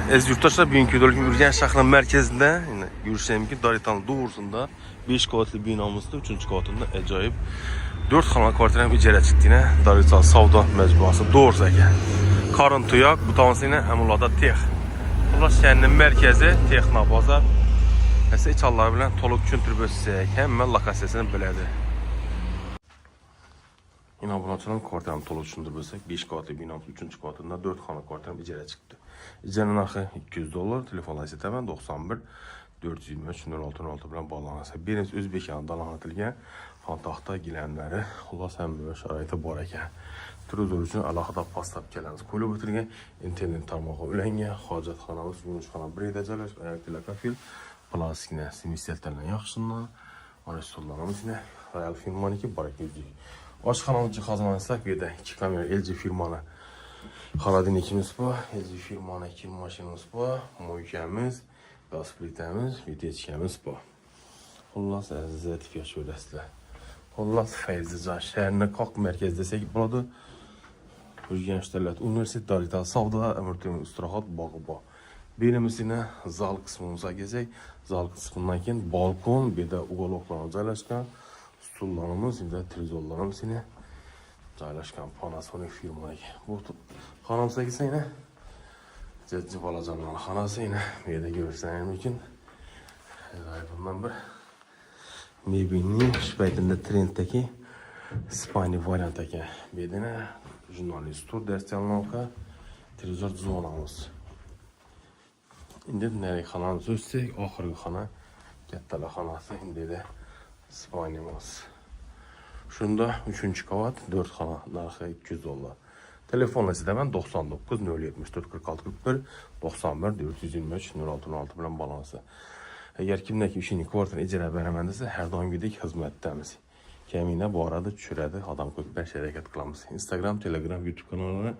Əziz yurttaşlar, bugünkü videoluk Urganch şəhrinin mərkəzində, yəni görüşmək mümkün Daritanın doğrusunda 5 qavatlı binamızda 3-cü qatında əcaib 4 xanalı kvartiranın icarə çıxdığına Daritan Savda məcmuası doğrusu ekan. Karın Tuyaq, bu tanısı ilə Əmulada Tex. Xullas şəhərinin mərkəzi Texnobazar. Nəsə içalları bilan toluq küntür bölsək, həmmə lokasiyasını belədir. Yine abunachilar kvartiranı to'liq tushuntirib bo'lsak, 5 qavatli binamiz 3 qatında 4 xona kvartiram ijara chiqdi. Ijara narxi 200 dollar, telefonlar aytaman 91 423 06 06 bilan bog'lansa. Birimiz O'zbekistonda dalonatilgan xontaxta gilamlari, xullas hamma sharoiti bor ekan. Televizor uchun alohida поставка larimiz qo'yilib o'tilgan, internet tarmog'i ulangan, hojatxonamiz, yuvinishxona bir yerda joylashgan, ayakli kafel, plastikni смеситель yaxshisidan, mana stollarimiz yine Royal firmaniki bor ekan yuzlik. Oshxonamiz jihozlansak, bu yerda 2 kamera LG firmani холодильник imiz bor, LG firmani kir mashinamiz bor, мойка miz, gaz plitamiz, печка miz bor. Xullas, aziz yaxshi o'lasizlar. Xullas, Fayzijon shahrini qoq markaz desak bo'ladi. Urganch davlat universitet Darital savdo Amir Temur istirohat bog'i bor. Birimiz yine zal qismimizga kelsak, zal qismidan keyin balkon, bu yerda уголок lar joylashgan, stullarimiz, bu yerda televizorlarimiz yine joylashgan Panasonic firmaniki. Bu xonamizga kelsak yine Jajji bolajonlar xonasi yine bu yerda ko'rsangiz mumkin. Bundan bir mebelning shu paytida trenddagi спальный variant ekan. Bu yerda yana jurnalli stol, dars televizor zonamiz. Endi narigi xonamiz o'tsak, oxirgi xona kattalar xonasi, endi yerda спальня miz. Shunda 3-qavat 4 xona narxi 200 dollar. Telefonla sizda 99 074 46 41 91 423 06 06 bilan bog'lansa. Agar kimdan kim ishini kvartira ijara beraman desa, har doimgidek xizmatdamiz. Kamina boradi, tushiradi, odam ko'p harakat qilamiz. Instagram, Telegram, YouTube kanallarına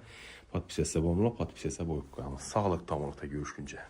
подписаться bo'linglar, подписаться bo'lib qo'yamiz. Sog'lik tomonlikda ko'rishguncha.